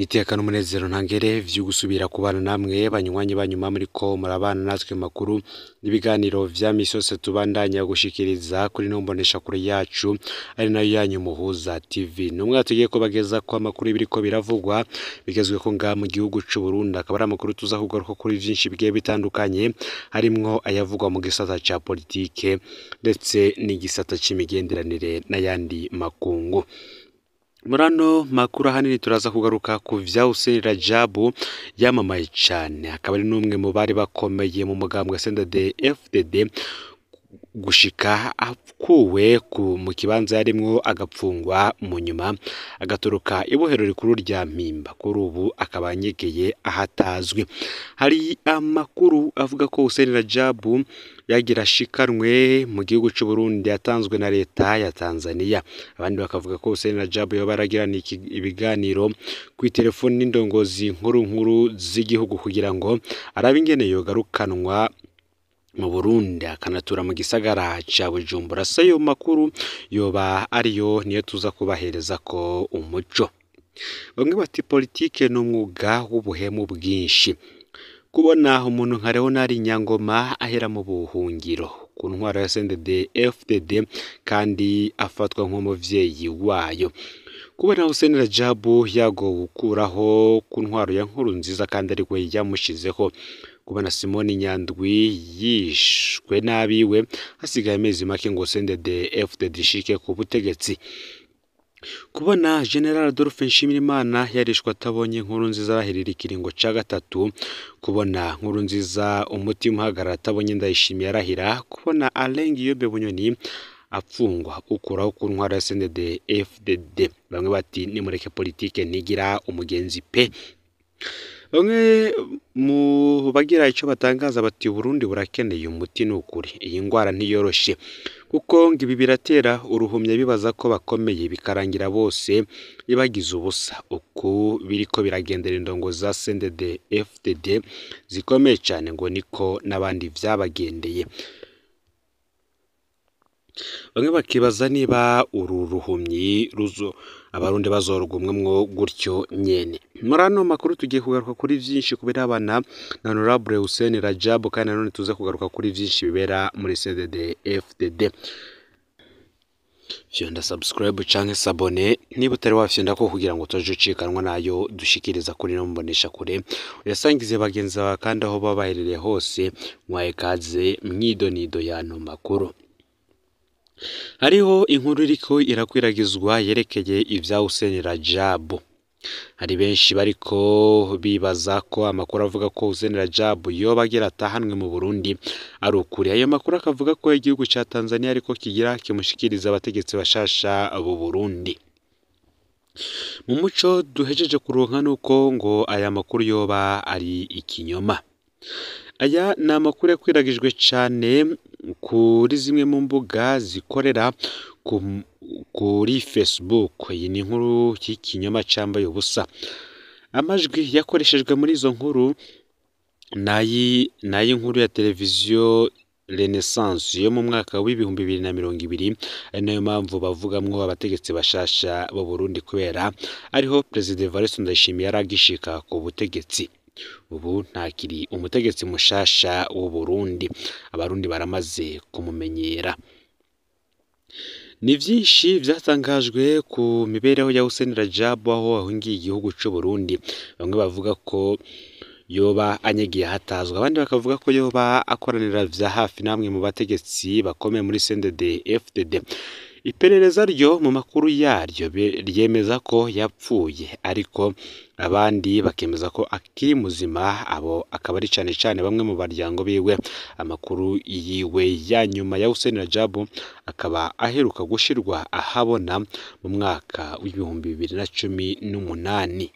Niteka n'umunezero ntangere vyo gusubira kubana namwe banywanyi banyuma muriko murabana natwe makuru n'ibiganiro vya misi yose tubandanya gushikiriza kuri no mboneshakure yacu ari nayo yanyu Muhuza TV. Numwe tugiye kubageza ko amakuru biriko biravugwa bigezweko ngaha mu gihugu c'u Burundi, akaba ari amakuru tuza kugaruka kuri vyinshi bigiye bitandukanye, harimwo ayavugwa mu gisata ca politike ndetse n'igisata c'imigenderanire n'ayandi makungu. Muri ano makuru ahanini turaza kugaruka ku vya Hussein Rajabu yamamaye cane, akaba ari n'umwe mu bari bakomeye mu mugambwe CNDD-FDD gushika akuwe mu kibanza yarimwo agapfungwa, mu nyuma agatoroka ibohero rikuru rya Mpimba, kuri ubu akaba anyegeye ahatazwi. Hari amakuru avuga ko Hussein Rajabu yagira ashikanwe mu gihugu c'u Burundi yatanzwe na leta ya Tanzania, abandi bakavuga ko Hussein Rajabu yoba yaragiraniye ibiganiro kw'iterefoni n'indongozi nkuru nkuru z'igihugu kugira ngo arabe ingene yogarukanwa mu Burundi akanatura mu gisagara ca Bujumbura. Se ayo makuru yoba ariyo niyo tuza kubahereza ko umuco. Bamwe bati politike n'umwuga w'ubuhemu bwinshi. Kubona umuntu nka Leonard Nyangoma ahera mu buhungiro ku ntwaro ya CNDD FDD kandi afatwa nk'umuvyeyi wayo. Kubona Hussein Rajabu yagowe gukuraho ku ntwaro ya Nkurunziza kandi ari we yamushizeho. Kubona Simoni Nyandwi yishwe n'abiwe hasigaye amezi make ngo CNDD FDD ishike ku butegetsi. Kubona General Adolphe Nshimirimana yarishwe atabonye Nkurunziza arahirira ikiringo ca gatatu. Kubona Nkurunziza umutima uhagarara atabonye Ndayishimiye arahira. Kubona Alain Guillaume Bunyoni apfungwa ukuraho ku ntwaro ya CNDD FDD. Bamwe bati nimureke politike ntigira umugenzi pe. Bamwe mu bagira ico batangaza bati Burundi burakeneye umuti n'ukuri, iyi ngwara ntiyoroshe kuko ngo ibi biratera uruhumya bibaza ko bakomeye bikarangira bose ibagize ubusa. Uku biriko biragendera indongo za CNDD FDD zikomeye cane ngo niko n'abandi vyabagendeye. Bamwe bakibaza niba uru ruhumyi ruzo abarundi bazorugumwamwo gutyo nyene. Muri ano makuru tugiye kugaruka kuri vyinshi kubirabana na Honorable Hussein Rajabu, kandi nanone tuze kugaruka kuri vyinshi bibera muri CNDD FDD. Fyonda subscribe canke s'abonner niba utari wafyonda ko kugira ngo utaje ucikanwa nayo dushikiriza kuri no mbonesha kure, uyasangize bagenzi bawe kandi aho baba baherereye hose, mwaye kaze mwidonido y'ano makuru. Hariho inkuru iriko irakwiragizwa yerekeye ivya Hussein Rajabu. Hari benshi bariko bibaza ko amakuru avuga ko Hussein Rajabu yoba agira atahanwe mu Burundi ari ukuri. Ayo makuru akavuga ko igihugu ca Tanzania ariko kigira kimushikiriza abategetsi bashasha b'u Burundi. Mu muco duhejeje kuronka nuko ngo aya makuru yoba ari ikinyoma. Aya ni amakuru yakwiragijwe cane kuri zimwe mu mbuga zikorera kuri Facebook. Iyi ni inkuru y'ikinyoma cambaye ubusa. Amajwi yakoreshejwe muri izo nkuru nayi nkuru ya televiziyo Renaissance yo mu mwaka w'2020, ari nayo mpamvu bavugamwo abategetsi bashasha b'u Burundi kubera ariho Perezida Evariste Ndayishimiye yaragishika ku butegetsi. Ubu ntakiri umutegetsi mushasha w'u Burundi, abarundi baramaze kumumenyera. Ni vyinshi vyatangajwe ku mibereho ya Hussein Rajabu aho ahungiye igihugu c'u Burundi. Bamwe bavuga ko yoba anyegiye ahatazwi, abandi bakavuga ko yoba akoranira vya hafi namwe mu bategetsi bakomeye muri CNDD FDD. Iperereza ryo mu makuru yaryo ryemeza ko yapfuye, ariko abandi bakemeza ko akiri muzima. Abo akaba ari cane cane bamwe mu baryango biwe. Amakuru yiwe ya nyuma ya Hussein Rajabu akaba aheruka gushirwa ahabona mu mwaka w'2018.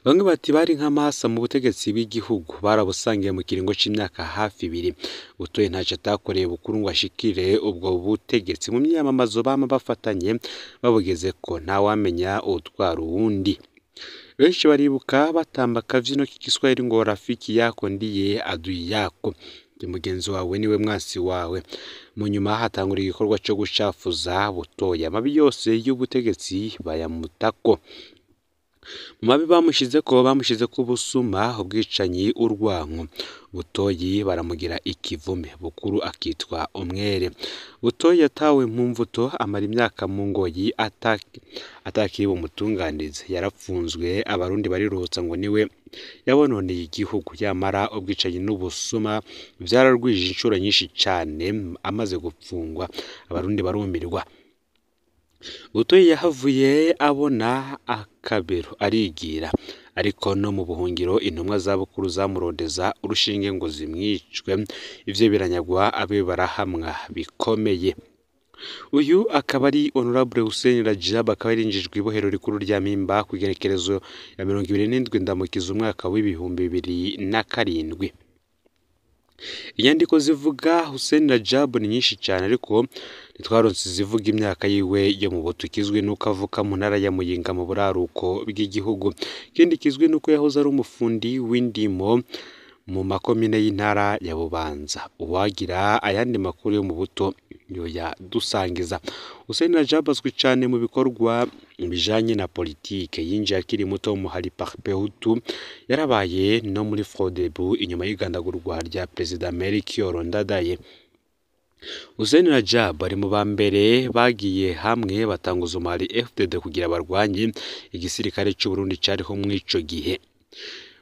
Bamwe bati bari nk'amasa mu butegetsi bw'igihugu, barabusangiye mu kiringo c'imyaka hafi ibiri. Butoyi ntaco atakoreye Bukuru ngo ashikire ubwo butegetsi. Mu myiyamamazo bama bafatanye babugezeko, ntawamenya uwutwara uwundi. Benshi baribuka batamba akavyino k'igiswahili ngo rafiki yako ndiye adui yako, mugenzi wawe niwe mwasi wawe. Mu nyuma hatangura igikorwa co gucafuza Butoyi, amabi yose y'ubutegetsi bayamutako. Mu mabi bamushizeko ubusuma, ubwicanyi, urwanko. Butoyi baramugira ikivume, Bukuru akitwa umwere. Butoyi yatawe mu mvuto amara imyaka mu ngoyi atakiri bumutunganirize. Yarapfunzwe, abarundi bariruhutsa ngo niwe yabononeye igihugu. Yamara ubwicanyi n'ubusuma vyararwije incuro nyinshi cane. Amaze gupfungwa abarundi barumirwa. Butoyi yahavuye abona akabero arigira, ariko no mu buhungiro intumwa za Bukuru zamurondeza urushinge ngo zimwicwe, ivyo biranyagwa abe barahamwa bikomeye. Uyu akaba ari Honorable Hussein Rajab, akaba yarinjijwe ibohero rikuru rya Mpimba kw'igenekerezo ya 27 Ndamukiza umwaka w'2007. Inyandiko zivuga Hussein Rajab ni nyinshi cane, ariko ntitwaronse izivuga imyaka yiwe yo mu buto. Ikizwi nuko avuka mu ntara ya Muyinga mu buraruko bw'igihugu. Ikindi kizwi nuko yahoze ari umufundi w'indimo mu makomine y'intara ya Bubanza. Uwagira ayandi makuru yo mu buto yoyadusangiza. Hussein Rajab azwi cane mu bikorwa bijanye na politike. Yinjiye akiri muto mu muhari Parpehutu, yarabaye no muri Frodebu inyuma y'igandagurwa rya Perezida Melchior Ndadaye. Hussein Rajab ari mu ba mbere bagiye hamwe batanguza umuhari FDD kugira barwanye igisirikare c'Uburundi cariho mw'ico gihe.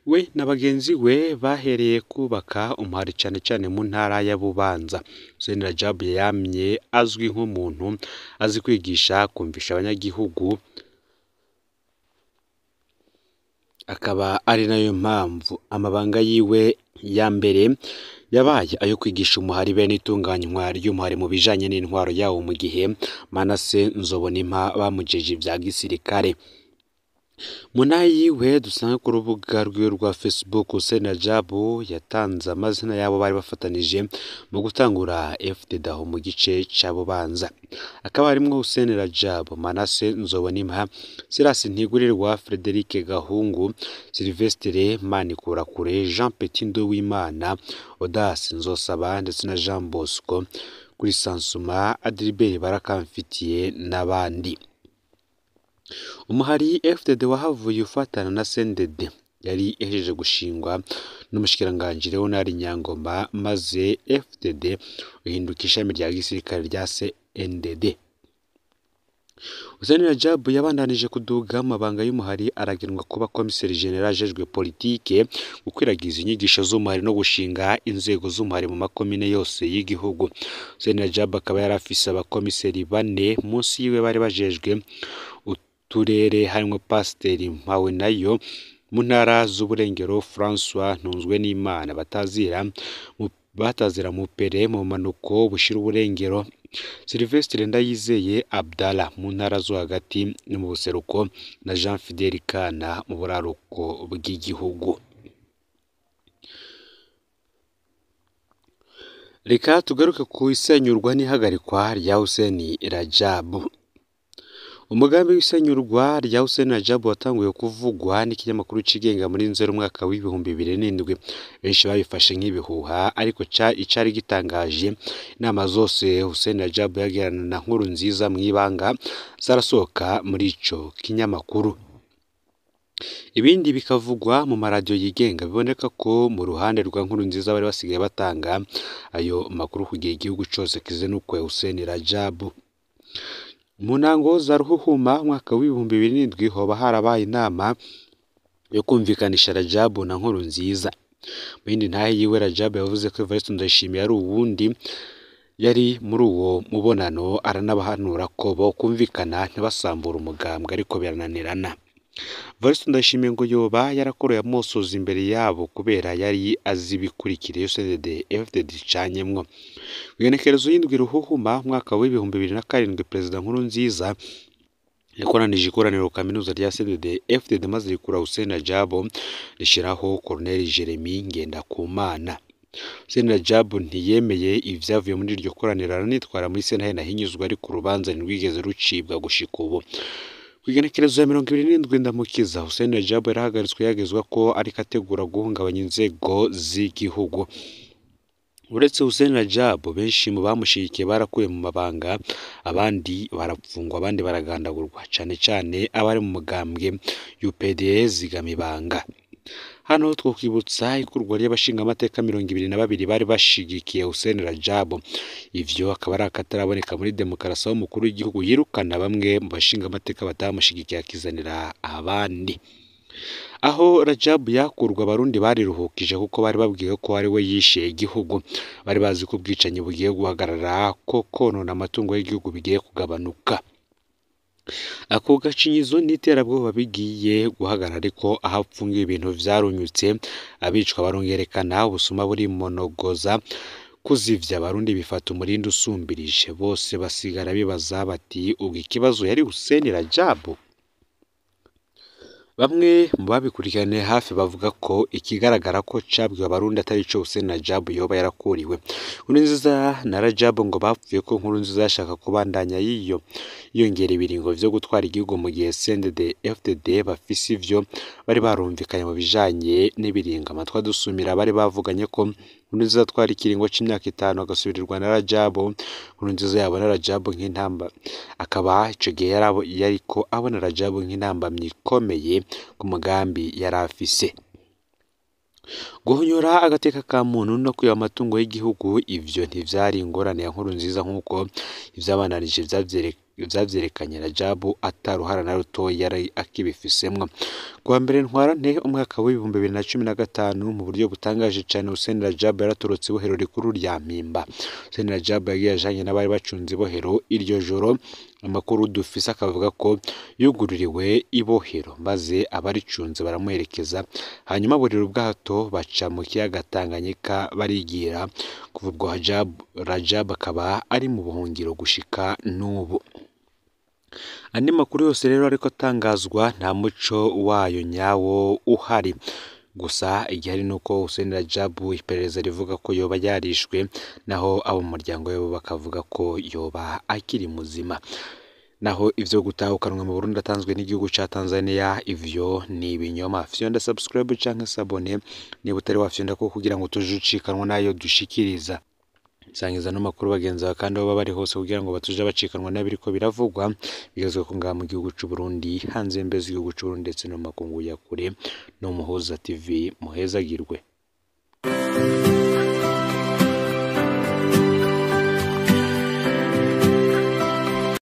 We na bagenzi we bahereye kubaka umuhari cane cane mu ntara ya Bubanza. Hussein Rajab yamye azwi nk'umuntu azi kwigisha, kumvisha abanyagihugu, akaba ari nayo mpamvu amabanga yiwe ya mbere yabaye ayo kwigisha umuhari bene itunganywa ry'umuhari mu bijanye n'intwaro yawo mu gihe Manase Nzobonimpa bamujeje ivya gisirikare. Mu ntara yiwe dusanga ku rubuga rwiwe rwa Facebook, Hussein Rajab yatanze amazina y'abo bari bafatanije mu gutangura FDD aho mu gice ca Bubanza. Akaba harimwo Hussein Rajab, Manase Nzobonimpa, Silas Ntigurirwa, Frederic Gahungu, Sylvestre Manikurakure, Jean Petit Nduwimana, Audace Nzosaba ndetse na Jean Bosco kuri Sansuma, Adilbert Barakamfitiye n'abandi. Umuhari FDD wahavuye ufatana na CNDD yari ihejeje gushingwa n'umushikiranganji Leonard Nyangoma, maze FDD ihinduka ishami rya gisirikare rya CNDD. Hussein Rajab yabandanije kuduga mu mabanga y'umuhari, aragenwa kuba komiseri general ajejwe politike, gukwiragiza inyigisho z'umuhari no gushinga inzego z'umuhari mu makomine yose y'igihugu. Hussein Rajab akaba yari afise abakomiseri bane munsi yiwe bari bajejwe uturere, harimwo Pasiteri Mpawenayo mu ntara z'Uburengero, François Ntunzwenimana batazira Mupere mu bumanuko bushira Uburengero, Sylvestre Ndayizeye Abdallah mu ntara zo hagati no mu buseruko, na Jean Fidel Kana mu buraruko bw'igihugu. Reka tugaruke ku isenyurwa n'ihagarikwa rya Hussein Rajab. Umugambi w'isenyurwa rya Hussein Rajab watanguye kuvugwa n'ikinyamakuru cigenga muri Nzeri umwaka w'2007. Benshi babifashe nk'ibihuha, ariko icari gitangaje, inama zose Hussein Rajab yagirana na Nkurunziza mw'ibanga zarasohoka muri ico kinyamakuru. Ibindi bikavugwa mu maradiyo yigenga. Biboneka ko mu ruhande rwa Nkurunziza bari basigaye batanga ayo makuru kugira igihugu cose kizenukwe Hussein Rajab. Mu ntango za Ruhuhuma umwaka w'2007 hoba harabaye inama yo kumvikanisha Rajab na Nkurunziza. Mu yindi ntahe yiwe, Rajab yavuze ko Evariste Ndayishimiye ari uwundi yari muri uwo mubonano, aranabahanura ko bokumvikana ntibasambure umugambwe, ariko birananirana. Evariste Ndayishimiye ngo yoba yarakoroye amosozi imbere yabo kubera yari azi ibikurikira iyo CNDD FDD icanyemwo. Kw'igenekerezo y'indwi Ruhuhuma umwaka w'2007, Perezida Nkurunziza yakoranije ikoraniro kaminuza rya CNDD FDD maze rikura Hussein Rajab rishiraho Colonel Jeremy Ngendakumana. Hussein Rajab ntiyemeye ivyavuye muri iryo koraniro, aranitwara muri sentare ntahinyuzwa, ariko urubanza ntirwigeze rucibwa gushika ubu. Kw'igenekerezo ya 27 Ndamukiza, Hussein Rajab yarahagaritswe yagezwa ko ariko ategura guhungabanya inzego z'igihugu. Uretse Hussein Rajab, benshi mu bamushigikiye barakuwe mu mabanga, abandi barapfungwa, abandi baragandagurwa, cane cane abari mu mugambwe UPDS Zigamibanga. Hano twokwibutsa ikurwa ry'abashingamateka 22 bari bashigikiye Hussein Rajab. Ivyo akaba ari akataraboneka muri demokarasi, aho umukuru w'igihugu yirukana bamwe mu bashingamateka batamushigikiye akizanira abandi. Aho Rajab yakurwa, Abarundi bariruhukije kuko bari babwiwe ko ari we yishe igihugu. Bari bazi ko ubwicanyi bugiye guhagarara, ko konona amatungo y'igihugu bigiye kugabanuka, ako gacinyizo n'iterabwoba bigiye guhagarara. Ariko aho apfungiwe ibintu vyarunyutse, abicwa barongerekana, ubusuma burimonogoza, kuzivya Abarundi bifata umurindi usumbirije. Bose basigara bibaza bati: ubwo ikibazo yari Hussein Rajab? Bamwe mu babikurikiraniye hafi bavuga ko ikigaragara ko cabwiwe Abarundi atari ico Hussein Rajab yoba yarakuriwe. Nkurunziza na Rajab ngo bapfuye ko Nkurunziza yashaka kubandanya yiyongera ibiringo vyo gutwara igihugu, mu gihe CNDD FDD bafise ivyo bari barumvikanye mu bijanye n'ibiringo. Amatwi adusumira, bari bavuganye ko Nkurunziza atwara ikiringo c'imyaka 5 agasubirirwa na Rajab. Nkurunziza yabona Rajab nk'intamba, akaba ico gihe yariko abona Rajab nk'intambamyi ikomeye ku mugambi yari afise. Guhonyora agateka ka muntu no kwiba amatungo y'igihugu, ivyo ntivyari ingorane ya Nkurunziza, nk'uko ivyabandanije vyavyerekanye Rajab ataruhara na rutoyi yari akibifisemwo. Kuwa mbere Ntwarante umwaka w'2015, mu buryo butangaje cane, Hussein Rajab yaratorotse ibohero rikuru rya Mpimba. Hussein Rajab yagiye ajanye n'abari bacunze ibohero iryo joro. Amakuru dufise akavuga ko yugururiwe ibohero maze abaricunze baramuherekeza, hanyuma burira ubwato baca mu kiyaga Tanganyika barigira. Kuva ubwo Rajab akaba ari mu buhungiro gushika n'ubu. Andi makuru yose rero ariko atangazwa nta muco wayo nyawo uhari. Gusa igihari nuko Hussein Rajab iperereza rivuga ko yoba yarishwe, naho abo mu muryango we bo bakavuga ko yoba akiri muzima. Naho ivyo gutahukanwa mu Burundi atanzwe n'igihugu ca Tanzania, ivyo ni ibinyoma. Fyonda subscribe canke s'abonner niba utari wafyonda ko, kugira ngo tuje ucikanwa nayo dushikiriza. Sangiza no makuru bagenzi bawe kandi aho baba bari hose, kugira ngo batuje bacikanwa n'abiriko biravugwa bigezwe ko ngaha mu gihugu c'u Burundi, hanze y'imbibe z'igihugu c'u Burundi, ndetse no mu makungu ya kure. No Muhuza TV, muhezagirwe.